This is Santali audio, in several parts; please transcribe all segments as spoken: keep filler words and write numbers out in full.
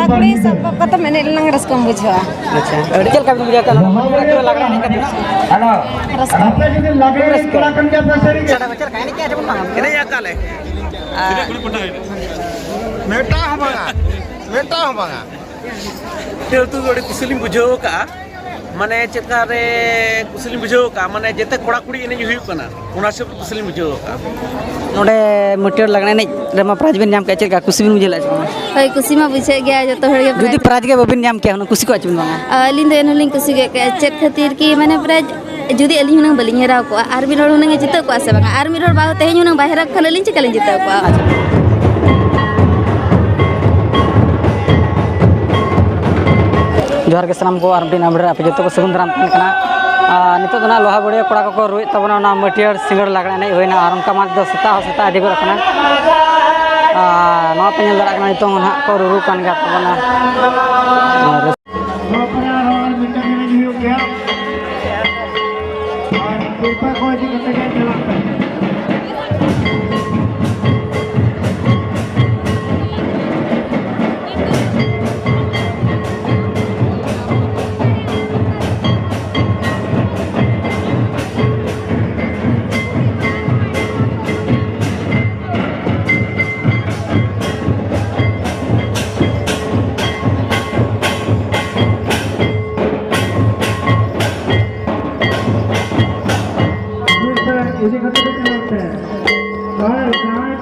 ᱠᱩᱲᱤ ᱥᱟᱵ ᱜᱚᱫ ᱠᱟᱛᱮᱢ ᱮᱱᱮᱡ ᱞᱮᱱᱟᱝ ᱨᱟᱹᱥᱠᱟᱹᱢ ᱵᱩᱡᱷᱟᱹᱣᱟ᱾ ᱟᱪᱪᱷᱟ, ᱟᱹᱰᱤ ᱪᱮᱫ ᱞᱮᱠᱟ ᱵᱤᱱ ᱵᱩᱡᱷᱟᱹᱣ ᱠᱮᱫᱟ ᱱᱚᱣᱟ ᱞᱟᱜᱽᱲᱮ ᱮᱱᱮᱡ ᱠᱟᱛᱮ? ᱟᱫᱚ ᱨᱟᱹᱥᱠᱟᱹ᱾ ᱟᱯᱮ ᱡᱩᱫᱤ ᱞᱟᱜᱽᱲᱮ ᱮᱱᱮᱡ ᱨᱟᱹᱥᱠᱟᱹ᱾ ᱠᱚᱲᱟ ᱠᱟᱱ ᱜᱮᱭᱟ ᱯᱮ, ᱥᱟᱹᱨᱤ ᱜᱮ? ᱪᱮᱫ ᱞᱮᱠᱟ ᱮᱱᱮᱡ ᱠᱮᱜᱼᱟ ᱡᱮᱢᱚᱱ ᱵᱟᱝ? ᱮᱱᱮᱡ ᱟᱠᱟᱫ ᱞᱮ᱾ ᱟᱨ ᱢᱤᱫᱴᱟᱝ ᱦᱚᱸ ᱵᱟᱝᱟ, ᱢᱤᱫᱴᱟᱝ ᱦᱚᱸ ᱵᱟᱝᱟ᱾ ᱛᱮ ᱩᱛᱩ ᱫᱚ ᱟᱹᱰᱤ ᱠᱩᱥᱤ ᱞᱤᱧ ᱵᱩᱡᱷᱟᱹᱣ ᱠᱟᱜᱼᱟ᱾ ᱢᱟᱱᱮ ᱪᱮᱫ ᱞᱮᱠᱟ ᱨᱮ ᱠᱩᱥᱤ ᱞᱤᱧ ᱵᱩᱡᱷᱟᱹᱣ ᱠᱟᱜᱼᱟ, ᱢᱟᱱᱮ ᱡᱮᱛᱮ ᱠᱚᱲᱟ ᱠᱩᱲᱤ ᱮᱱᱮᱡ ᱦᱩᱭᱩᱜ ᱠᱟᱱᱟ, ᱚᱱᱟ ᱦᱤᱥᱟᱹᱵ ᱛᱮ ᱠᱩᱥᱤ ᱞᱤᱧ ᱵᱩᱡᱷᱟᱹᱣ ᱠᱟᱜᱼᱟ᱾ ᱱᱚᱰᱮ ᱢᱟᱹᱴᱭᱟᱹᱲ ᱞᱟᱜᱽᱲᱮ ᱮᱱᱮᱡ ᱨᱮᱢᱟ prize ᱵᱮᱱ ᱧᱟᱢ ᱠᱮᱜᱼᱟ, ᱪᱮᱫ ᱞᱮᱠᱟ ᱠᱩᱥᱤ ᱵᱮᱱ ᱵᱩᱡᱷᱟᱹᱣ ᱞᱮᱫᱼᱟ ᱥᱮ ᱵᱟᱝ? ᱦᱳᱭ, ᱠᱩᱥᱤ ᱢᱟ ᱵᱩᱡᱷᱟᱹᱜ ᱜᱮᱭᱟ, ᱡᱚᱛᱚ ᱦᱚᱲ ᱜᱮ᱾ ᱡᱩᱫᱤ prize prize ᱜᱮ ᱵᱟᱵᱤᱱ ᱧᱟᱢ ᱠᱮᱭᱟ, ᱦᱩᱱᱟᱹᱝ ᱠᱩᱥᱤ ᱠᱚᱜᱼᱟ ᱪᱮ ᱵᱟᱝᱟ? ᱟᱹᱞᱤᱧ ᱫᱚ ᱮᱱᱦᱚᱸ ᱞᱤᱧ ᱠᱩᱥᱤ ᱠᱚᱜ ᱠᱮᱭᱟ᱾ ᱪᱮᱫ ᱠᱷᱟᱹᱛᱤᱨ ᱠᱤ, ᱢᱟᱱᱮ, prize ᱡᱩᱫᱤ ᱟᱹᱞᱤᱧ ᱦᱩᱱᱟᱹᱝ ᱵᱟᱹᱞᱤᱧ ᱦᱮᱨᱟᱣ ᱠᱚᱜᱼᱟ, ᱟᱨ ᱢᱤᱫ ᱦᱚᱲ ᱦᱩᱱᱟᱹᱝ ᱮ ᱡᱤᱛᱟᱹᱣ ᱠᱚᱜᱼᱟ ᱥᱮ ᱵᱟᱝᱟ? ᱟᱨ ᱢᱤᱫ ᱦᱚᱲ ᱵᱟᱭ, ᱛᱮᱦᱮᱧ ᱦᱩᱱᱟᱹᱝ ᱵᱟᱭ ᱦᱮᱨᱟᱣ ᱠᱷᱟᱱ ᱟᱹᱞᱤᱧ ᱪᱤᱠᱟᱹ ᱞᱤᱧ ᱡᱤᱛᱟᱹᱣ ᱠᱚᱜᱼᱟ? ᱟᱪᱪᱷᱟ᱾ ᱡᱚᱦᱟᱨ ᱜᱮ ᱥᱟᱱᱟᱢ ᱠᱚ, ᱟᱨ ᱢᱤᱫᱴᱤᱡ update ᱨᱮ ᱟᱯᱮ ᱡᱚᱛᱚ ᱠᱚ ᱥᱟᱹᱜᱩᱱ ᱫᱟᱨᱟᱢ ᱛᱟᱦᱮᱱ ᱠᱟᱱᱟ᱾ ᱟᱨ ᱱᱤᱛᱚᱜ ᱫᱚ ᱱᱟᱦᱟᱜ ᱞᱳᱦᱟ ᱵᱟᱹᱲᱤᱭᱟᱹ ᱠᱚᱲᱟ ᱠᱚᱠᱚ ᱨᱩᱭᱮᱫ ᱛᱟᱵᱚᱱᱟ ᱚᱱᱟ ᱢᱟᱹᱴᱭᱟᱹᱲ ᱥᱤᱸᱜᱟᱹᱲ ᱞᱟᱜᱽᱲᱮ ᱮᱱᱮᱡ ᱦᱩᱭᱱᱟ, ᱟᱨ ᱚᱱᱠᱟ ᱢᱟ ᱫᱚ ᱥᱮᱛᱟᱜ ᱦᱚᱸ ᱥᱮᱛᱟᱜ ᱤᱫᱤ ᱜᱚᱫ ᱟᱠᱟᱱᱟ᱾ ᱟᱨ ᱱᱚᱣᱟ ᱯᱮ ᱧᱮᱞ ᱫᱟᱲᱮᱭᱟᱜ ᱠᱟᱱᱟ, ᱱᱤᱛᱚᱝ ᱦᱚᱸ ᱱᱟᱦᱟᱜ ᱠᱚ ᱨᱩᱨᱩ ᱠᱟᱱ ᱜᱮᱭᱟ ᱛᱟᱵᱚᱱᱟ᱾ ᱟᱨ ᱱᱚᱣᱟ ᱯᱚᱨᱮ ᱟᱨᱦᱚᱸ ᱟᱨ ᱢᱤᱫᱴᱟᱝ ᱮᱱᱮᱡ ᱦᱩᱭᱩᱜ ᱜᱮᱭᱟ᱾ ᱟᱨ ᱥᱤᱨᱯᱟᱹ ᱠᱚ ᱤᱫᱤ ᱠᱟᱛᱮ ᱜᱮ ᱪᱟᱞᱟᱜ ᱠᱟᱱᱟ᱾ ᱤᱫᱤ ᱠᱟᱛᱮ ᱜᱮ ᱪᱟᱞᱟᱜ ᱯᱮ᱾ ᱟᱨ ᱡᱟᱦᱟᱸᱭ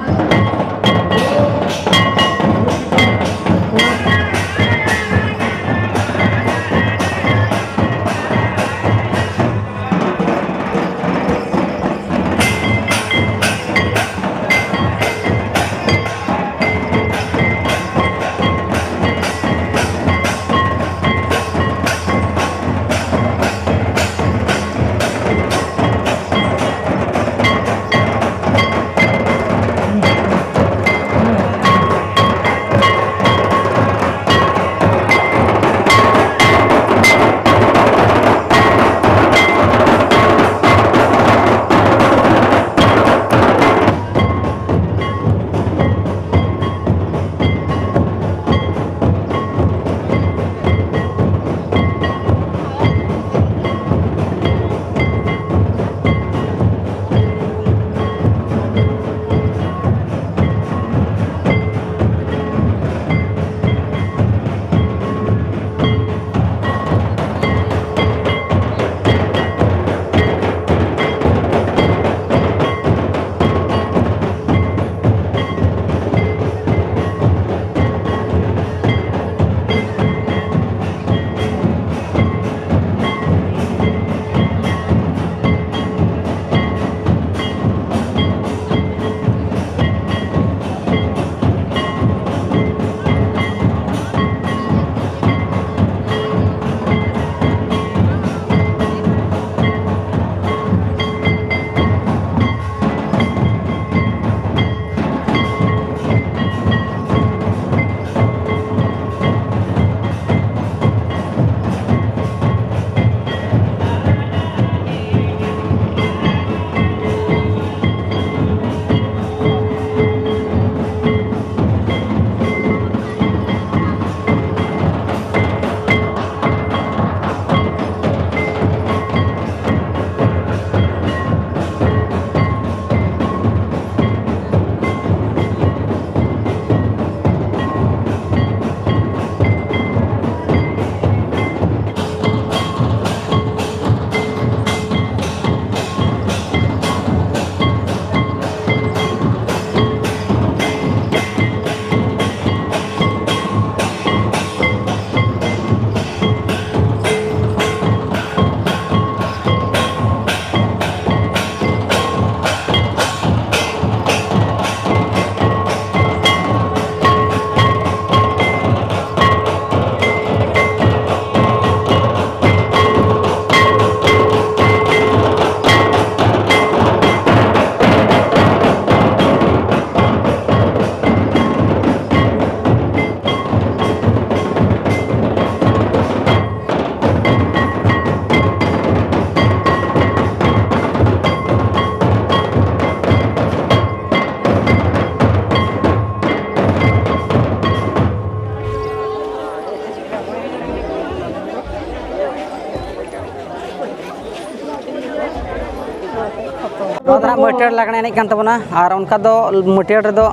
ᱢᱟᱹᱴᱭᱟᱹᱲ ᱞᱟᱜᱽᱬᱮ ᱮᱱᱮᱡ ᱠᱟᱱ ᱛᱟᱵᱚᱱᱟ᱾ ᱟᱨ ᱚᱱᱠᱟ ᱫᱚ ᱢᱟᱹᱴᱭᱟᱹᱲ ᱨᱮᱫᱚ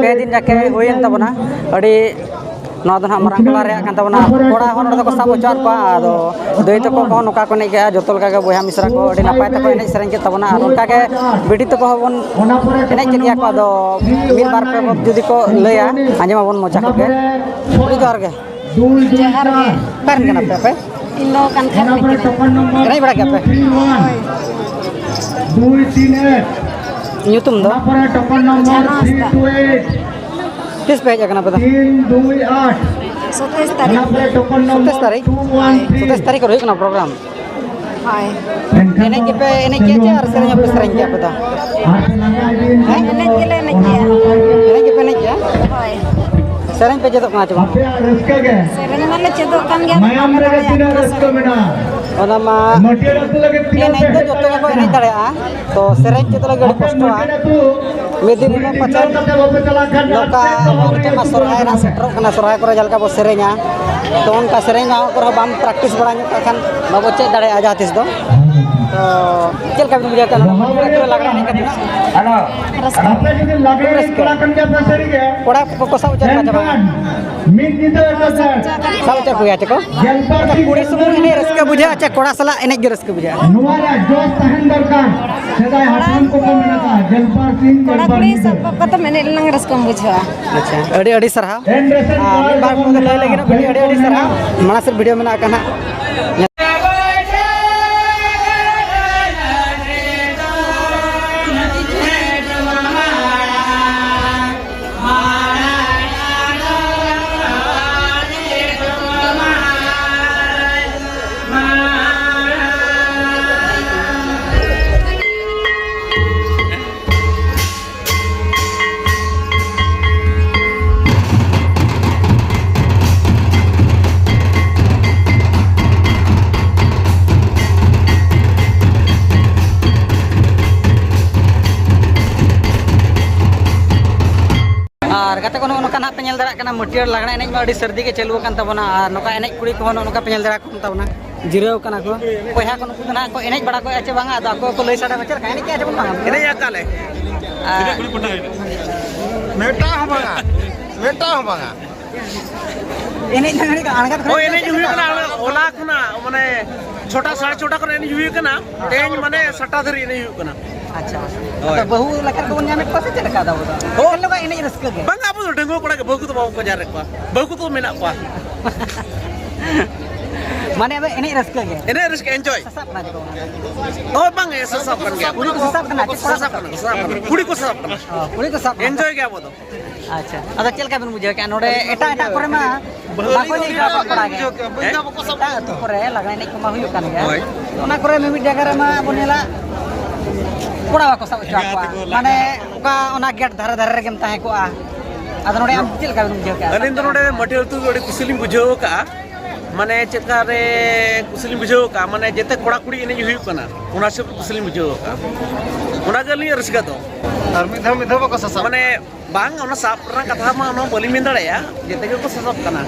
ᱯᱮ ᱫᱤᱱ ᱡᱟᱠᱮ ᱦᱩᱭᱮᱱ ᱛᱟᱵᱚᱱᱟ᱾ ᱟᱹᱰᱤ, ᱱᱚᱣᱟ ᱫᱚ ᱱᱟᱦᱟᱜ ᱢᱟᱨᱟᱝ ᱴᱚᱞᱟ ᱨᱮᱭᱟᱜ ᱠᱟᱱ ᱛᱟᱵᱚᱱᱟ᱾ ᱠᱚᱲᱟ ᱦᱚᱸ ᱱᱚᱰᱮ ᱫᱚᱠᱚ ᱥᱟᱵ ᱦᱚᱪᱚᱣᱟᱫ ᱠᱚᱣᱟ᱾ ᱟᱫᱚ ᱫᱟᱹᱭ ᱛᱟᱠᱚ ᱠᱚᱦᱚᱸ ᱱᱚᱝᱠᱟ ᱠᱚ ᱮᱱᱮᱡ ᱠᱮᱜᱼᱟ᱾ ᱡᱚᱛᱚ ᱞᱮᱠᱟ ᱜᱮ ᱵᱚᱭᱦᱟ ᱢᱤᱥᱨᱟ ᱠᱚ ᱟᱹᱰᱤ ᱱᱟᱯᱟᱭ ᱛᱮᱠᱚ ᱮᱱᱮᱡ ᱥᱮᱨᱮᱧ ᱠᱮᱫ ᱛᱟᱵᱚᱱᱟ᱾ ᱟᱨ ᱚᱱᱠᱟ ᱜᱮ ᱵᱤᱴᱤ ᱛᱟᱠᱚ ᱦᱚᱸ ᱵᱚᱱ ᱮᱱᱮᱡ ᱠᱮᱫ ᱜᱮᱭᱟ ᱠᱚ᱾ ᱟᱫᱚ ᱢᱤᱫ ᱵᱟᱨ ᱯᱮ ᱡᱩᱫᱤ ᱠᱚ ᱞᱟᱹᱭᱟ, ᱟᱸᱡᱚᱢ ᱟᱵᱚᱱ ᱢᱚᱪᱟ ᱠᱷᱚᱱ ᱜᱮ᱾ ᱟᱹᱰᱤ ᱡᱚᱦᱟᱨ ᱜᱮ᱾ ᱡᱚᱦᱟᱨ ᱜᱮ᱾ ᱚᱠᱟ ᱨᱮᱱ ᱠᱟᱱᱟ ᱯᱮ ᱟᱯᱮ? ᱤᱧ ᱫᱚ ᱠᱟᱱᱛᱷᱟ ᱨᱤᱱᱤᱡ ᱠᱟᱹᱱᱟᱹᱧ᱾ ᱮᱱᱮᱡ ᱵᱟᱲᱟ ᱜᱮᱭᱟ ᱯᱮ? ᱦᱳᱭ᱾ ᱧᱩᱛᱩᱢ ᱫᱚ? ᱡᱷᱟᱱᱚ ᱦᱟᱸᱥᱫᱟ᱾ ᱛᱤᱥ ᱯᱮ ᱦᱮᱡ ᱟᱠᱟᱱᱟ ᱟᱯᱮ ᱫᱚ? ᱥᱟᱛᱟᱥ ᱛᱟᱹᱨᱤᱠᱷ᱾ ᱥᱟᱛᱟᱥ ᱛᱟᱹᱨᱤᱠᱷ? ᱥᱟᱛᱟᱥ ᱛᱟᱹᱨᱤᱠᱷ ᱨᱮ ᱦᱩᱭᱩᱜ ᱠᱟᱱᱟ ᱯᱨᱳᱜᱨᱟᱢ? ᱦᱳᱭ᱾ ᱮᱱᱮᱡ ᱜᱮᱯᱮ ᱮᱱᱮᱡ ᱜᱮᱭᱟ ᱪᱮ ᱟᱨ ᱥᱮᱨᱮᱧ ᱦᱚᱸᱯᱮ ᱥᱮᱨᱮᱧ ᱜᱮᱭᱟ ᱟᱯᱮ ᱫᱚ? ᱦᱮᱸ? ᱮᱱᱮᱡ ᱜᱮᱞᱮ ᱮᱱᱮᱡ ᱜᱮᱭᱟ᱾ ᱮᱱᱮᱡ ᱜᱮᱯᱮ ᱮᱱᱮᱡ ᱜᱮᱭᱟ? ᱦᱳᱭ᱾ ᱥᱮᱨᱮᱧ ᱯᱮ ᱪᱮᱫᱚᱜ ᱠᱟᱱᱟ ᱪᱮ ᱵᱟᱝ? ᱥᱮᱨᱮᱧ ᱢᱟᱞᱮ ᱪᱮᱫᱚᱜ ᱠᱟᱱ ᱜᱮᱭᱟ, ᱵᱟᱞᱮ ᱫᱟᱲᱮᱭᱟᱜ ᱠᱟᱱᱟ ᱥᱮᱨᱮᱧ᱾ ᱚᱱᱟ ᱢᱟ ᱮᱱᱮᱡ ᱫᱚ ᱡᱚᱛᱚ ᱜᱮᱠᱚ ᱮᱱᱮᱡ ᱫᱟᱲᱮᱭᱟᱜᱼᱟ, ᱛᱚ ᱥᱮᱨᱮᱧ ᱪᱮᱫ ᱞᱟᱹᱜᱤᱫ ᱟᱹᱰᱤ ᱠᱚᱥᱴᱚᱜᱼᱟ᱾ ᱢᱤᱫ ᱫᱤᱱ ᱦᱤᱞᱳᱜ ᱯᱟᱪᱮᱫ ᱱᱚᱝᱠᱟ, ᱱᱤᱛᱚᱜ ᱢᱟ ᱥᱚᱨᱦᱟᱭ ᱨᱮᱱᱟᱜ ᱥᱮᱴᱮᱨᱚᱜ ᱠᱟᱱᱟ, ᱥᱚᱨᱦᱟᱭ ᱠᱚᱨᱮ ᱡᱟᱦᱟᱸ ᱞᱮᱠᱟ ᱵᱚ ᱥᱮᱨᱮᱧᱟ, ᱛᱚ ᱚᱱᱠᱟ ᱥᱮᱨᱮᱧ ᱫᱚ ᱠᱚᱨᱮ ᱦᱚᱸ ᱵᱟᱢ practice ᱵᱟᱲᱟ ᱧᱚᱜ ᱠᱟᱜ ᱠᱷᱟᱱ ᱵᱟᱵᱚ ᱪᱮᱫ ᱫᱟᱲᱮᱭᱟᱜᱼᱟ ᱡᱟᱦᱟᱸ ᱛᱤᱥ ᱫᱚ᱾ ᱛᱚ ᱪᱮᱫ ᱞᱮᱠᱟ ᱵᱤᱱ ᱵᱩᱡᱷᱟᱹᱣ ᱠᱮᱫᱟ ᱱᱚᱣᱟ ᱞᱟᱜᱽᱬᱮ ᱮᱱᱮᱡ ᱠᱟᱛᱮ? ᱨᱟᱹᱥᱠᱟᱹ᱾ ᱠᱚᱲᱟ ᱠᱚᱠᱚ ᱥᱟᱵ ᱦᱚᱪᱚ ᱠᱚᱣᱟ ᱪᱮ ᱵᱟᱝ? ᱢᱤᱫ ᱧᱤᱫᱟᱹ ᱮᱠᱟᱞ ᱛᱮ᱾ ᱥᱟᱵ ᱦᱚᱪᱚ ᱠᱚᱜᱮᱭᱟ ᱪᱮ ᱠᱚ? ᱜᱮᱞᱵᱟᱨ ᱟᱪᱪᱷᱟ, ᱫᱤᱱ ᱠᱩᱲᱤ ᱥᱩᱢᱩᱝ ᱮᱱᱮᱡ ᱨᱟᱹᱥᱠᱟᱹ ᱵᱩᱡᱷᱟᱹᱜᱼᱟ ᱪᱮ ᱠᱚᱲᱟ ᱥᱟᱞᱟᱜ ᱮᱱᱮᱡ ᱜᱮ ᱨᱟᱹᱥᱠᱟᱹ ᱵᱩᱡᱷᱟᱹᱜᱼᱟ? ᱱᱚᱣᱟ ᱨᱮᱭᱟᱜ ᱡᱚᱥ ᱛᱟᱦᱮᱱ ᱫᱚᱨᱠᱟᱨ᱾ ᱥᱮᱫᱟᱭ ᱦᱟᱯᱲᱟᱢ ᱠᱚᱠᱚ ᱢᱮᱱ ᱟᱠᱟᱫᱼᱟ, ᱜᱮᱞᱵᱟᱨ ᱥᱤᱧ ᱠᱚᱲᱟ ᱜᱮᱞᱵᱟᱨ ᱠᱩᱲᱤ ᱧᱤᱫᱟᱹ᱾ ᱥᱟᱵ ᱠᱟᱛᱮᱢ ᱮᱱᱮᱡ ᱞᱮᱱᱟᱝ ᱨᱟᱹᱥᱠᱟᱹᱢ ᱵᱩᱡᱷᱟᱹᱣᱟ᱾ ᱟᱪᱪᱷᱟ, ᱟᱹᱰᱤ ᱟᱹᱰᱤ ᱥᱟᱨᱦᱟᱣ᱾ ᱮᱱ ᱨᱮᱥᱮ ᱟᱨ ᱢᱤᱫ ᱵᱟᱨ ᱠᱚ ᱞᱟᱹᱭ ᱞᱟᱹᱜᱤᱫ ᱟᱹᱰᱤ ᱟᱹᱰᱤ ᱥᱟᱨᱦᱟᱣ᱾ ᱢᱟᱲᱟᱝ ᱥᱮᱫ video ᱢᱮᱱᱟᱜ ᱟᱠᱟᱫ ᱱᱟᱦᱟᱜ᱾ ᱟᱨ ᱜᱟᱛᱮ ᱠᱚ, ᱱᱚᱜᱼᱚ ᱱᱚᱝᱠᱟ ᱱᱟᱦᱟᱜ ᱯᱮ ᱧᱮᱞ ᱫᱟᱲᱮᱭᱟᱜ ᱠᱟᱱᱟ, ᱢᱟᱹᱴᱭᱟᱹᱲ ᱞᱟᱜᱽᱬᱮ ᱮᱱᱮᱡ ᱢᱟ ᱟᱹᱰᱤ ᱥᱟᱹᱨᱫᱤ ᱜᱮ ᱪᱟᱹᱞᱩ ᱟᱠᱟᱱ ᱛᱟᱵᱚᱱᱟ᱾ ᱟᱨ ᱱᱚᱝᱠᱟ ᱮᱱᱮᱡ ᱠᱩᱲᱤ ᱠᱚᱦᱚᱸ ᱱᱚᱜᱼᱚ ᱱᱚᱝᱠᱟ ᱯᱮ ᱧᱮᱞ ᱫᱟᱲᱮᱭᱟᱠᱚ ᱠᱟᱱ ᱛᱟᱵᱚᱱᱟ᱾ ᱡᱤᱨᱟᱹᱣ ᱠᱟᱱᱟ ᱠᱚ᱾ ᱵᱚᱭᱦᱟ ᱠᱚ ᱱᱩᱠᱩ ᱫᱚ ᱱᱟᱦᱟᱜ ᱠᱚ ᱮᱱᱮᱡ ᱵᱟᱲᱟ ᱠᱚᱜᱼᱟ ᱪᱮ ᱵᱟᱝᱟ, ᱟᱫᱚ ᱟᱠᱚ ᱠᱚ ᱞᱟᱹᱭ ᱥᱟᱰᱮ ᱢᱟ ᱪᱮᱫ ᱞᱮᱠᱟ ᱮᱱᱮᱡ ᱠᱮᱜᱼᱟ ᱪᱮ ᱵᱚᱱ ᱵᱟᱝᱟ? ᱮᱱᱮᱡ ᱟᱠᱟᱫ ᱞᱮ᱾ ᱟᱨ ᱢᱤᱫᱴᱟᱝ ᱦᱚᱸ ᱵᱟᱝᱟ, ᱢᱤᱫᱴᱟᱝ ᱦᱚᱸ ᱵᱟᱝᱟ᱾ ᱮᱱᱮᱡ ᱫᱚ ᱮᱱᱮᱡ ᱟᱬᱜᱟᱛ ᱠᱷᱚᱱ ᱦᱳᱭ, ᱮᱱᱮᱡ ᱦᱩᱭᱩᱜ ᱠᱟᱱᱟ᱾ ᱦᱚᱞᱟ ᱠᱷᱚᱱᱟᱜ ᱢᱟᱱᱮ ᱪᱷᱚᱴᱟ, ᱥᱟᱲᱮ ᱪᱷᱚᱴᱟ ᱠᱷᱚᱱ ᱮᱱᱮᱡ ᱦᱩᱭᱩᱜ ᱠᱟᱱᱟ᱾ ᱛᱮᱦᱮᱧ ᱢᱟᱱᱮ ᱥᱟᱛᱴᱟ ᱫᱷᱟᱹᱨᱤᱡ ᱮᱱᱮᱡ ᱦᱩᱭᱩᱜ ᱠᱟᱱᱟ᱾ ᱟᱪᱪᱷᱟ᱾ ᱦᱳᱭ᱾ ᱟᱫᱚ ᱵᱟᱹᱦᱩ ᱞᱮᱠᱟ ᱠᱚᱵᱚᱱ ᱧᱟᱢᱮᱫ ᱠᱚᱣᱟ ᱥᱮ ᱪᱮᱫ ᱞᱮᱠᱟ ᱟᱫᱚ ᱟᱵᱚ ᱫᱚ? ᱦᱳᱭ᱾ ᱮᱱ ᱦᱤᱞᱳᱜ ᱮᱱᱮᱡ ᱨᱟᱹᱥᱠᱟᱹ ᱜᱮ? ᱵᱟᱝ, ᱟᱵᱚ ᱫᱚ ᱰᱟᱺᱜᱩᱣᱟᱹ ᱠᱚᱲᱟ ᱜᱮ, ᱵᱟᱹᱦᱩ ᱠᱚᱫᱚ ᱵᱟᱵᱚᱱ ᱯᱟᱸᱡᱟ ᱨᱮᱫ ᱠᱚᱣᱟ᱾ ᱵᱟᱹᱦᱩ ᱠᱚᱫᱚ ᱢᱮᱱᱟᱜ ᱠᱚᱣᱟ᱾ ᱢᱟᱱᱮ ᱟᱵᱚ ᱮᱱᱮᱡ ᱨᱟᱹᱥᱠᱟᱹ ᱜᱮ? ᱮᱱᱮᱡ ᱨᱟᱹᱥᱠᱟᱹ, enjoy᱾ ᱥᱟᱥᱟᱵ ᱠᱟᱱᱟ ᱠᱚ᱾ ᱦᱳᱭ, ᱵᱟᱝ, ᱮ, ᱥᱟᱥᱟᱵ ᱠᱟᱱ ᱜᱮᱭᱟ᱾ ᱠᱩᱲᱤ ᱠᱚ ᱥᱟᱥᱟᱵ ᱠᱟᱱᱟ ᱪᱮ ᱠᱚᱲᱟ ᱥᱟᱥᱟᱵ ᱠᱟᱱᱟ, ᱥᱟᱥᱟᱵ ᱠᱟᱱᱟ᱾ ᱠᱩᱲᱤ ᱠᱚ ᱥᱟᱥᱟᱵ ᱠᱟᱱᱟ᱾ ᱚ, ᱠᱩᱲᱤ ᱠᱚ ᱥᱟᱥᱟᱵ ᱠᱟᱱᱟ᱾ Enjoy ᱜᱮ ᱟᱵᱚ ᱫᱚ᱾ ᱟᱪᱪᱷᱟ, ᱟᱫᱚ ᱪᱮᱫ ᱞᱮᱠᱟ ᱵᱮᱱ ᱵᱩᱡᱷᱟᱹᱣ ᱠᱮᱜᱼᱟ? ᱱᱚᱰᱮ ᱮᱴᱟᱜ, ᱮᱴᱟᱜ ᱠᱚᱨᱮ ᱢᱟ ᱵᱟᱠᱚ ᱮᱱᱮᱡ ᱠᱟᱱᱟ ᱠᱚᱲᱟ ᱜᱮ᱾ ᱦᱮᱸ? ᱮᱴᱟᱜ ᱟᱹᱛᱩ ᱠᱚᱨᱮ ᱞᱟᱜᱽᱲᱮ ᱮᱱᱮᱡ ᱠᱚᱢᱟ ᱦᱩᱭᱩᱜ ᱠᱟᱱ ᱜᱮᱭᱟ᱾ ᱦᱳᱭ᱾ ᱚᱱᱟ ᱠᱚᱨᱮ ᱢᱤᱢᱤᱫ ᱡᱟᱭᱜᱟ ᱨᱮᱢᱟ ᱵᱚᱱ ᱧᱮᱞᱟ, ᱠᱚᱲᱟ ᱵᱟᱠᱚ ᱥᱟᱵ ᱦᱚᱪᱚ ᱟᱠᱚᱣᱟ᱾ ᱢᱟᱱᱮ ᱚᱠᱟ ᱚᱱᱟ gate ᱫᱷᱟᱨᱮ, ᱫᱷᱟᱨᱮ ᱨᱮᱜᱮᱢ ᱛᱟᱦᱮᱸ ᱠᱚᱜᱼᱟ᱾ ᱟᱫᱚ ᱱᱚᱰᱮ ᱟᱢ ᱪᱮᱫ ᱞᱮᱠᱟ ᱵᱮᱱ ᱵᱩᱡᱷᱟᱹᱣ ᱠᱮᱜᱼᱟ? ᱟᱹᱞᱤᱧ ᱫᱚ ᱱᱚᱰᱮ ᱢᱟᱹᱴᱤᱭᱟᱹᱲ ᱟᱹᱛᱩ ᱫᱚ ᱟᱹᱰᱤ ᱠᱩᱥᱤ ᱞᱤᱧ ᱵᱩᱡᱷᱟᱹᱣ ᱠᱟᱜᱼᱟ᱾ ᱢᱟᱱᱮ ᱪᱮᱫ ᱞᱮᱠᱟ ᱨᱮ ᱠᱩᱥᱤ ᱞᱤᱧ ᱵᱩᱡᱷᱟᱹᱣ ᱠᱟᱜᱼᱟ, ᱢᱟᱱᱮ ᱡᱮᱛᱮ ᱠᱚᱲᱟ ᱠᱩᱲᱤ ᱮᱱᱮᱡ ᱦᱩᱭᱩᱜ ᱠᱟᱱᱟ, ᱚᱱᱟ ᱦᱤᱥᱟᱹᱵ ᱠᱩᱥᱤ ᱞᱤᱧ ᱵᱩᱡᱷᱟᱹᱣ ᱠᱟᱜᱼᱟ᱾ ᱚᱱᱟ ᱜᱮ ᱟᱹᱞᱤᱧᱟᱜ ᱨᱟᱹᱥᱠᱟᱹ ᱫᱚ᱾ ᱟᱨ ᱢᱤᱫ ᱫᱷᱟᱣ, ᱢᱤᱫ ᱫᱷᱟᱣ ᱵᱟᱠᱚ ᱥᱟᱥᱟᱵ᱾ ᱢᱟᱱᱮ ᱵᱟᱝ, ᱚᱱᱟ ᱥᱟᱵ ᱨᱮᱱᱟᱜ ᱠᱟᱛᱷᱟ ᱢᱟ ᱚᱱᱟ ᱵᱟᱹᱞᱤᱧ ᱢᱮᱱ ᱫᱟᱲᱮᱭᱟᱜᱼᱟ, ᱡᱮᱛᱮ ᱜᱮᱠᱚ ᱥᱟᱥᱟᱵ ᱠᱟᱱᱟ᱾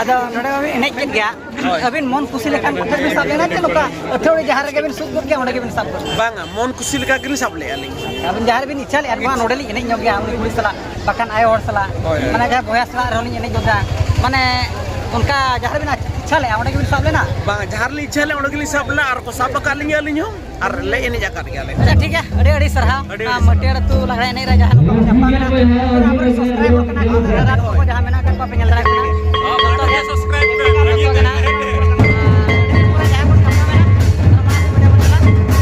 ᱟᱫᱚ ᱱᱚᱰᱮ ᱢᱟᱵᱤᱱ ᱮᱱᱮᱡ ᱠᱮᱫ ᱜᱮᱭᱟ, ᱦᱳᱭ᱾ ᱟᱹᱵᱤᱱ ᱢᱚᱱ ᱠᱩᱥᱤ ᱞᱮᱠᱟᱱ ᱠᱚᱴᱷᱮᱱ ᱵᱤᱱ ᱥᱟᱵ ᱞᱮᱱᱟ ᱪᱮ ᱱᱚᱝᱠᱟ ᱟᱹᱛᱷᱟᱹᱲᱤ ᱡᱟᱦᱟᱸ ᱨᱮᱜᱮ ᱵᱤᱱ ᱥᱩᱫ ᱜᱚᱫ ᱠᱮᱭᱟ, ᱚᱸᱰᱮ ᱜᱮᱵᱤᱱ ᱥᱟᱵ ᱜᱚᱫ ᱠᱮᱭᱟ? ᱵᱟᱝᱟ, ᱢᱚᱱ ᱠᱩᱥᱤ ᱞᱮᱠᱟ ᱜᱮᱞᱤᱧ ᱥᱟᱵ ᱞᱮᱜᱼᱟ ᱞᱤᱧ᱾ ᱟᱹᱵᱤᱱ ᱡᱟᱦᱟᱸ ᱨᱮᱵᱤᱱ ᱤᱪᱪᱷᱟ ᱞᱮᱜᱼᱟ, ᱱᱚᱣᱟ ᱱᱚᱰᱮ ᱞᱤᱧ ᱮᱱᱮᱡ ᱧᱚᱜ ᱜᱮᱭᱟ, ᱩᱱᱤ ᱠᱩᱲᱤ ᱥᱟᱞᱟᱜ, ᱵᱟᱠᱷᱟᱱ ᱟᱭᱳ ᱦᱚᱲ ᱥᱟᱞᱟᱜ, ᱦᱳᱭ, ᱦᱳᱭ᱾ ᱢᱟᱱᱮ ᱡᱟᱦᱟᱸᱭ ᱵᱚᱭᱦᱟ ᱥᱟᱞᱟᱜ ᱨᱮᱦᱚᱸ ᱞᱤᱧ ᱮᱱᱮᱡ ᱜᱚᱫᱟ, ᱢᱟᱱᱮ ᱚᱱᱠᱟ ᱡᱟᱦᱟᱸ ᱨᱮᱵᱤᱱ ᱤᱪᱪᱷᱟ ᱞᱮᱜᱼᱟ, ᱚᱸᱰᱮ ᱜᱮᱵᱤᱱ ᱥᱟᱵ ᱞᱮᱱᱟ? ᱵᱟᱝ, ᱡᱟᱦᱟᱸ ᱨᱮᱞᱤᱧ ᱤᱪᱪᱷᱟ ᱞᱮᱜᱼᱟ, ᱚᱸᱰᱮ ᱜᱮᱞᱤᱧ ᱥᱟᱵ ᱞᱮᱱᱟ ᱟᱨ ᱠᱚ ᱥᱟᱵ ᱟᱠᱟᱫ ᱞᱤᱧᱟ ᱟᱹᱞᱤᱧ ᱦᱚᱸ᱾ ᱟᱨ ᱞᱮ ᱮᱱᱮᱡ ᱟᱠᱟᱫ ᱜᱮᱭᱟᱞᱮ᱾ ᱟᱪᱪᱷᱟ, ᱴᱷᱤᱠ ᱜᱮᱭᱟ, ᱟᱹᱰᱤ ᱟᱹᱰᱤ ᱥᱟᱨᱦᱟᱣ᱾ ᱟᱹᱰᱤ ᱟᱹᱰᱤ ᱟᱢ ᱥᱟᱨᱦᱟᱣ᱾ ᱢᱟᱹᱴᱤᱭᱟᱹᱲ ᱟᱹᱛᱩ ᱞᱟᱜᱽᱲᱮ ᱮᱱᱮᱡ ᱨᱮ ᱡᱟᱦᱟᱸ ᱱᱚᱝᱠᱟ ᱵᱚᱱ ᱧᱟᱯᱟᱢ ᱮᱱᱟ, ᱟᱵᱚᱨᱮᱱ subscriber ᱠᱚ ᱱᱟᱦᱟᱜ ᱠᱚ ᱡᱟᱦᱟᱸ ᱢᱮᱱᱟᱜ ᱟᱠᱟᱫ ᱠᱚᱣᱟ ᱯᱮ ᱧᱮᱞ ᱫᱟᱲᱮᱭᱟᱜ ᱠᱟᱱᱟ᱾ ᱟᱨ ᱱᱤᱛᱚᱜ ᱨᱮ ᱡᱟᱦᱟᱸᱭ ᱵᱚᱱ ᱧᱟᱯᱟᱢ ᱮᱱᱟ, ᱟᱨ ᱢᱟᱲᱟᱝ ᱥᱮᱫ ᱵᱚᱱ ᱪᱟᱞᱟᱜᱼᱟ᱾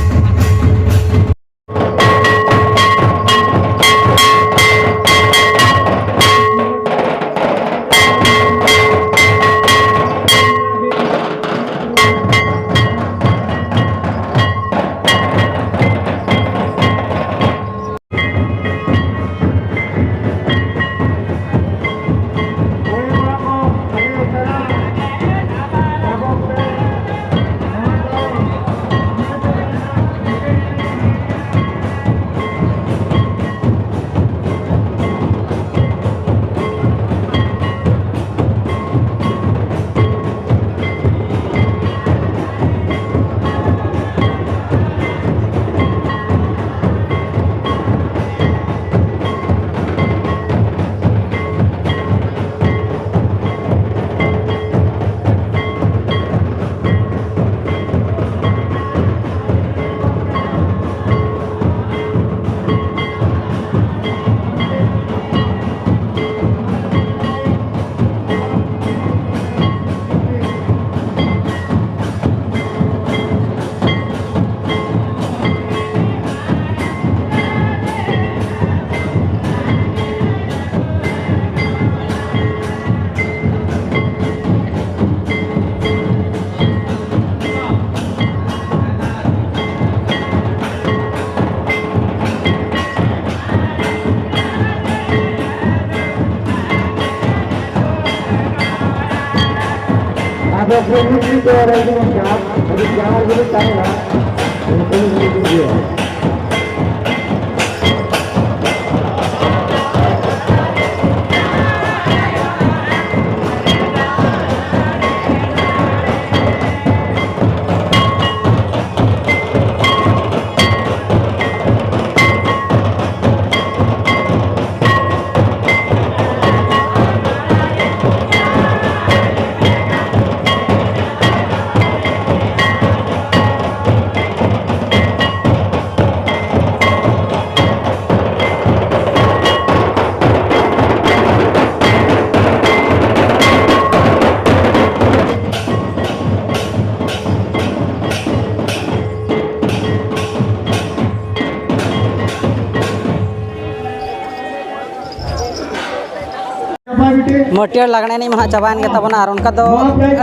ᱢᱟᱹᱴᱭᱟᱹᱲ ᱞᱟᱜᱽᱬᱮ ᱮᱱᱮᱡ ᱢᱟ ᱦᱟᱸᱜ ᱪᱟᱵᱟᱭᱮᱱ ᱜᱮ ᱛᱟᱵᱚᱱᱟ, ᱟᱨ ᱚᱱᱠᱟ ᱫᱚ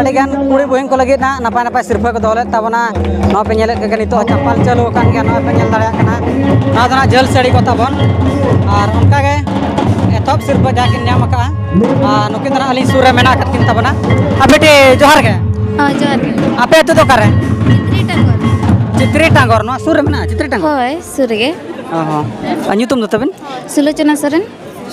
ᱟᱹᱰᱤᱜᱟᱱ ᱠᱩᱲᱤ ᱵᱩᱦᱤᱱ ᱠᱚ ᱞᱟᱹᱜᱤᱫ ᱦᱟᱸᱜ ᱱᱟᱯᱟᱭ ᱱᱟᱯᱟᱭ ᱥᱤᱨᱯᱟᱹ ᱠᱚ ᱫᱚᱦᱚ ᱞᱮᱫ ᱛᱟᱵᱚᱱᱟ᱾ ᱱᱚᱣᱟ ᱯᱮ ᱧᱮᱞᱮᱫ ᱠᱟᱱ ᱜᱮᱭᱟ, ᱱᱤᱛᱚᱜ ᱦᱚᱸ ᱪᱟᱯᱟᱞ ᱪᱟᱹᱞᱩ ᱟᱠᱟᱱ ᱜᱮᱭᱟ, ᱱᱚᱣᱟ ᱯᱮ ᱧᱮᱞ ᱫᱟᱲᱮᱭᱟᱜ ᱠᱟᱱᱟ᱾ ᱱᱚᱣᱟ ᱫᱚ ᱦᱟᱸᱜ ᱡᱷᱟᱹᱞ ᱥᱟᱹᱲᱤ ᱠᱚ ᱛᱟᱵᱚᱱ, ᱟᱨ ᱚᱱᱠᱟᱜᱮ ᱮᱛᱚᱦᱚᱵ ᱥᱤᱨᱯᱟᱹ ᱡᱟᱦᱟᱸ ᱠᱤᱱ ᱧᱟᱢ ᱟᱠᱟᱫᱼᱟ, ᱟᱨ ᱱᱩᱠᱤᱱ ᱫᱚ ᱦᱟᱸᱜ ᱟᱹᱞᱤᱧ ᱥᱩᱨ ᱨᱮ ᱢᱮᱱᱟᱜ ᱟᱠᱟᱫ ᱠᱤᱱ ᱛᱟᱵᱚᱱᱟ᱾ ᱟᱨ ᱵᱤᱴᱤ, ᱡᱚᱦᱟᱨ ᱜᱮ᱾ ᱦᱚᱸ, ᱡᱚᱦᱟᱨ ᱜᱮ᱾ ᱟᱯᱮ ᱟᱹᱛᱩ ᱫᱚ ᱚᱠᱟᱨᱮ? ᱪᱤᱛᱨᱤ ᱴᱟᱸᱜᱚᱨ᱾ ᱪᱤᱛᱨᱤ ᱴᱟᱸᱜᱚᱨ, ᱱᱚᱣᱟ ᱥᱩᱨ ᱨᱮ ᱢᱮᱱᱟᱜᱼᱟ, ᱪᱤᱛᱨᱤ ᱴᱟᱸᱜᱚᱨ? ᱦᱳᱭ, ᱥᱩᱨ ᱨᱮᱜᱮ᱾ ᱚ ᱦᱚᱸ᱾ ᱟᱨ ᱧᱩᱛᱩᱢ ᱫᱚ ᱛᱟᱵᱮᱱ? ᱥᱩᱞᱳᱪᱚᱱᱟ ᱥᱚᱨᱮᱱ᱾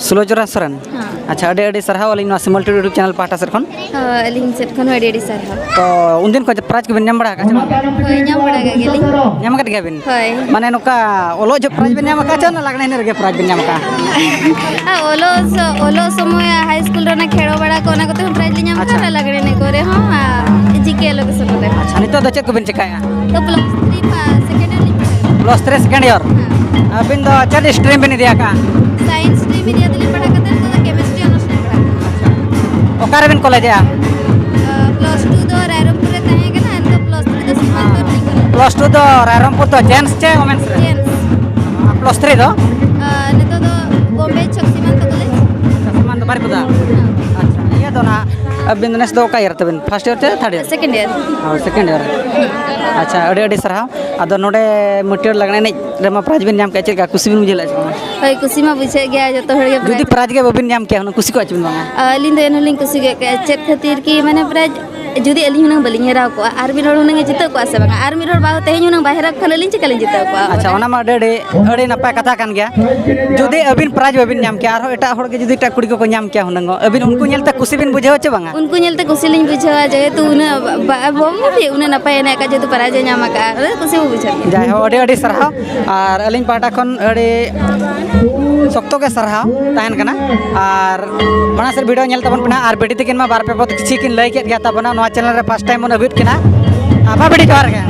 ᱥᱩᱞᱳᱪᱚᱱᱟ ᱥᱚᱨᱮᱱ᱾ ᱦᱮᱸ᱾ ᱟᱪᱪᱷᱟ, ᱟᱹᱰᱤ ᱟᱹᱰᱤ ᱥᱟᱨᱦᱟᱣ ᱟᱹᱞᱤᱧ ᱱᱚᱣᱟ ᱥᱤᱢᱚᱞ ᱴᱩᱰᱩ YouTube ᱪᱮᱱᱮᱞ ᱯᱟᱦᱴᱟ ᱥᱮᱫ ᱠᱷᱚᱱ᱾ ᱦᱳᱭ, ᱟᱹᱞᱤᱧ ᱥᱮᱫ ᱠᱷᱚᱱ ᱦᱚᱸ ᱟᱹᱰᱤ ᱟᱹᱰᱤ ᱥᱟᱨᱦᱟᱣ᱾ ᱛᱚ, ᱩᱱᱫᱤᱱ ᱠᱷᱚᱱ ᱯᱨᱟᱭᱤᱡᱽ ᱠᱚᱵᱮᱱ ᱧᱟᱢ ᱵᱟᱲᱟ ᱟᱠᱟᱫ ᱪᱮ ᱵᱟᱝ? ᱦᱳᱭ, ᱧᱟᱢ ᱵᱟᱲᱟ ᱟᱠᱟᱫ ᱜᱮᱭᱟᱞᱤᱧ᱾ ᱧᱟᱢ ᱟᱠᱟᱫ ᱜᱮᱭᱟ ᱵᱤᱱ? ᱦᱳᱭ᱾ ᱢᱟᱱᱮ ᱱᱚᱝᱠᱟ ᱚᱞᱚᱜ ᱡᱚᱦᱚᱜ ᱯᱨᱟᱭᱤᱡᱽ ᱵᱮᱱ ᱧᱟᱢ ᱟᱠᱟᱫ ᱪᱮ ᱚᱱᱟ ᱞᱟᱜᱽᱬᱮ ᱮᱱᱮᱡ ᱨᱮᱜᱮ ᱯᱨᱟᱭᱤᱡᱽ ᱵᱮᱱ ᱧᱟᱢ ᱟᱠᱟᱫ? ᱟᱨ ᱚᱞᱚᱜ ᱥᱚ-, ᱚᱞᱚᱜ ᱥᱚᱢᱚᱭ ᱦᱟᱭ ᱥᱠᱩᱞ ᱨᱮ ᱚᱱᱟ ᱠᱷᱮᱲᱚ ᱵᱟᱲᱟ ᱠᱚ, ᱚᱱᱟ ᱠᱚᱛᱮ ᱦᱚᱸ ᱯᱨᱟᱭᱤᱡᱽ ᱞᱤᱧ ᱧᱟᱢ ᱟᱠᱟᱫᱟ, ᱟᱪᱪᱷᱟ᱾ ᱞᱟᱜᱽᱬᱮ ᱮᱱᱮᱡ ᱠᱚᱨᱮ ᱦᱚᱸ, ᱟᱨ ᱡᱤ ᱠᱮ ᱮᱞ ᱠᱚ ᱥᱚᱸᱜᱮ ᱨᱮ᱾ ᱟᱪᱪᱷᱟ, ᱱᱤᱛᱚᱜ ᱫᱚ ᱪᱮᱫ ᱠᱚᱵᱮᱱ ᱪᱮᱠᱟᱭᱮᱫᱼᱟ? ᱛᱚ, ᱯᱞᱟᱥ ᱛᱷᱨᱤ ᱯᱟ-, ᱥᱮᱠᱮᱱᱰ ᱤᱭᱟᱨ ᱞᱤᱧ ᱯᱟᱲᱦᱟᱜ ᱠᱟᱱᱟ᱾ Plus three second year. ᱦᱮᱸ᱾ ᱟᱹᱵᱤᱱ ᱫᱚ ᱪᱮᱫ ᱥᱴᱨᱤᱢ ᱵᱤᱱ ᱤᱫᱤ ᱟᱠᱟᱫᱼᱟ? ᱥᱟᱭᱮᱱᱥ ᱥᱴᱨᱤᱢ ᱤᱫᱤ ᱠᱟᱛᱮ ᱞᱤᱧ ᱯᱟᱲᱦᱟᱜ ᱠᱟᱱᱟ, ᱱᱤᱛᱚᱜ ᱫᱚ ᱠᱮᱢᱮᱥᱴᱨᱤ ᱚᱱᱟᱨᱥ ᱞᱤᱧ ᱯᱟᱲᱦᱟᱜ ᱠᱟᱱᱟ᱾ ᱚᱠᱟ ᱨᱮᱵᱤᱱ ᱠᱚᱞᱮᱡᱮᱜᱼᱟ? ᱟᱸ, ᱯᱞᱟᱥ ᱴᱩ ᱫᱚ ᱨᱟᱭᱨᱚᱝᱯᱩᱨ ᱨᱮ ᱛᱟᱦᱮᱸ ᱠᱟᱱᱟ, ᱟᱨ ᱱᱤᱛᱚᱜ ᱯᱞᱟᱥ ᱛᱷᱨᱤ ᱫᱚ ᱥᱤᱢᱟᱱᱛᱚ ᱨᱮᱞᱤᱧ ᱠᱚᱞᱮᱡᱽ᱾ ᱯᱞᱟᱥ ᱴᱩ ᱫᱚ ᱨᱟᱭᱨᱚᱝᱯᱩᱨ ᱫᱚ ᱡᱮᱱᱥ ᱪᱮ ᱣᱚᱢᱮᱱᱥ ᱨᱮ? ᱡᱮᱱᱥ᱾ ᱟᱨ ᱯᱞᱟᱥ ᱛᱷᱨᱤ ᱫᱚ? ᱟᱸ, ᱱᱤᱛᱚᱜ ᱫᱚ ᱵᱳᱢᱵᱮ ᱪᱷᱚᱠ ᱥᱤᱢᱟᱱᱛᱚ ᱠᱚᱞᱮᱡᱽ᱾ ᱟᱪᱪᱷᱟ, ᱥᱤᱢᱟᱱᱛᱚ ᱵᱟᱨᱤᱯᱟᱫᱟ? ᱦᱮᱸ᱾ ᱟᱪᱪᱷᱟ, ᱤᱭᱟᱹ ᱫᱚ ᱱᱟᱦᱟᱜ ᱟᱹᱵᱤᱱ ᱫᱚ ᱱᱮᱥ ᱫᱚ ᱚᱠᱟ ᱤᱭᱟᱨ ᱛᱟᱵᱤᱱ? ᱯᱷᱟᱥᱴ ᱤᱭᱟᱨ ᱪᱮ ᱛᱷᱟᱨᱰ ᱤᱭᱟᱨ? Second year. ᱚ, ᱥᱮᱠᱮᱱᱰ ᱤᱭᱟᱨ᱾ ᱟᱪᱪᱷᱟ, ᱟᱹᱰᱤ ᱟᱹᱰᱤ ᱥᱟᱨᱦᱟᱣ᱾ ᱟᱫᱚ ᱱᱚᱰᱮ ᱢᱟᱹᱴᱭᱟᱹᱲ ᱞᱟᱜᱽᱬᱮ ᱮᱱᱮᱡ ᱨᱮᱢᱟ ᱯᱨᱟᱭᱤᱡᱽ ᱵᱤᱱ ᱧᱟᱢ ᱠᱮᱫ, ᱪᱮᱫ ᱞᱮᱠᱟ ᱠᱩᱥᱤ ᱵᱤᱱ ᱵᱩᱡᱷᱟᱹᱣ ᱞᱮᱫᱼᱟ ᱪᱮ ᱵᱟᱝ? ᱦᱳᱭ, ᱠᱩᱥᱤ ᱢᱟ ᱵᱩᱡᱷᱟᱹᱜ ᱜᱮᱭᱟ, ᱡᱚᱛᱚ ᱦᱚᱲ ᱜᱮ ᱡᱩᱫᱤ prize᱾ Prize ᱜᱮ ᱵᱟᱹᱵᱤᱱ ᱧᱟᱢ ᱠᱮᱭᱟ, ᱦᱩᱱᱟᱹᱝ ᱠᱩᱥᱤ ᱠᱚᱜᱼᱟ ᱪᱮ ᱵᱟᱝᱟ? ᱟᱹᱞᱤᱧ ᱫᱚ ᱮᱱᱦᱚᱸ ᱞᱤᱧ ᱠᱩᱥᱤ ᱠᱚᱜ ᱠᱮᱭᱟ᱾ ᱪᱮᱫ ᱠᱷᱟᱹᱛᱤᱨ ᱠᱤ, ᱢᱟᱱᱮ, prize ᱡᱩᱫᱤ ᱟᱹᱞᱤᱧ ᱦᱩᱱᱟᱹᱝ ᱵᱟᱹᱞᱤᱧ ᱦᱟᱨᱟᱣ ᱠᱚᱜᱼᱟ, ᱟᱨ ᱢᱤᱫ ᱦᱚᱲ ᱦᱩᱱᱟᱹᱝ ᱮ ᱡᱤᱛᱟᱹᱣ ᱠᱚᱜᱼᱟ ᱥᱮ ᱵᱟᱝᱟ? ᱟᱨ ᱢᱤᱫ ᱦᱚᱲ ᱵᱟᱝ ᱛᱮᱦᱮᱧ ᱦᱩᱱᱟᱹᱝ ᱵᱟᱭ ᱦᱟᱨᱟᱣ ᱠᱷᱟᱱ, ᱟᱹᱞᱤᱧ ᱪᱤᱠᱟᱹ ᱞᱤᱧ ᱡᱤᱛᱟᱹᱣ ᱠᱚᱜᱼᱟ? ᱟᱪᱪᱷᱟ, ᱚᱱᱟ ᱢᱟ ᱟᱹᱰᱤ, ᱟᱹᱰᱤ, ᱟᱹᱰᱤ ᱱᱟᱯᱟᱭ ᱠᱟᱛᱷᱟ ᱠᱟᱱ ᱜᱮᱭᱟ᱾ ᱡᱩᱫᱤ ᱟᱹᱵᱤᱱ prize ᱵᱟᱹᱵᱤᱱ ᱧᱟᱢ ᱠᱮᱭᱟ, ᱟᱨᱦᱚᱸ ᱮᱴᱟᱜ ᱦᱚᱲ ᱜᱮ ᱡᱩᱫᱤ ᱮᱴᱟᱜ ᱠᱩᱲᱤ ᱠᱚᱠᱚ ᱧᱟᱢ ᱠᱮᱭᱟ ᱦᱩᱱᱟᱹᱝ, ᱟᱹᱵᱤᱱ ᱩᱱᱠᱩ ᱧᱮᱞᱛᱮ ᱠᱩᱥᱤ ᱵᱤᱱ ᱵᱩᱡᱷᱟᱹᱣᱟ ᱪᱮ ᱵᱟᱝᱟ? ᱩᱱᱠᱩ ᱧᱮᱞᱛᱮ ᱠᱩᱥᱤ ᱞᱤᱧ ᱵᱩᱡᱷᱟᱹᱣᱟ, ᱡᱮᱦᱮᱛᱩ ᱩᱱᱟᱹᱜ ᱵᱟ-, ᱵᱚᱢ ᱜᱮ ᱩᱱᱟᱹᱜ ᱱᱟᱯᱟᱭ ᱮᱱᱮᱡ ᱟᱠᱟᱫ, ᱡᱮᱦᱮᱛᱩ prize ᱮ ᱧᱟᱢ ᱟᱠᱟᱫᱼᱟ, ᱚᱱᱟ ᱠᱩᱥᱤ ᱵᱚ ᱵᱩᱡᱷᱟᱹᱣ ᱜᱮᱭᱟ᱾ ᱡᱟᱭᱦᱳᱠ, ᱟᱹᱰᱤ ᱟᱹᱰᱤ ᱥᱟᱨᱦᱟᱣ᱾ ᱟᱨ ᱟᱹᱞᱤᱧ ᱯᱟᱦᱴᱟ ᱠᱷᱚᱱ ᱟᱹᱰᱤ ᱥᱚᱠᱛᱚ ᱜᱮ ᱥᱟᱨᱦᱟᱣ ᱛᱟᱦᱮᱱ ᱠᱟᱱᱟ᱾ ᱟᱨ ᱢᱟᱲᱟᱝ ᱥᱮᱫ video ᱧᱮᱞ ᱛᱟᱵᱚᱱ ᱯᱮ ᱱᱟᱦᱟᱜ᱾ ᱟᱨ ᱵᱤᱴᱤ ᱛᱟᱹᱠᱤᱱ ᱢᱟ ᱵᱟᱨ ᱯᱮ ᱯᱚᱫ ᱠᱤᱪᱷᱤ ᱠᱤᱱ ᱞᱟᱹᱭ ᱠᱮᱫ ᱜᱮᱭᱟ ᱛᱟᱵᱚᱱᱟ, ᱱᱚᱣᱟ channel ᱨᱮ first time ᱵᱚᱱ ᱟᱹᱜᱩᱭᱮᱫ ᱠᱤᱱᱟ᱾ ᱟᱨ ᱢᱟ ᱵᱤᱴᱤ, ᱡᱚᱦᱟᱨ ᱜᱮ᱾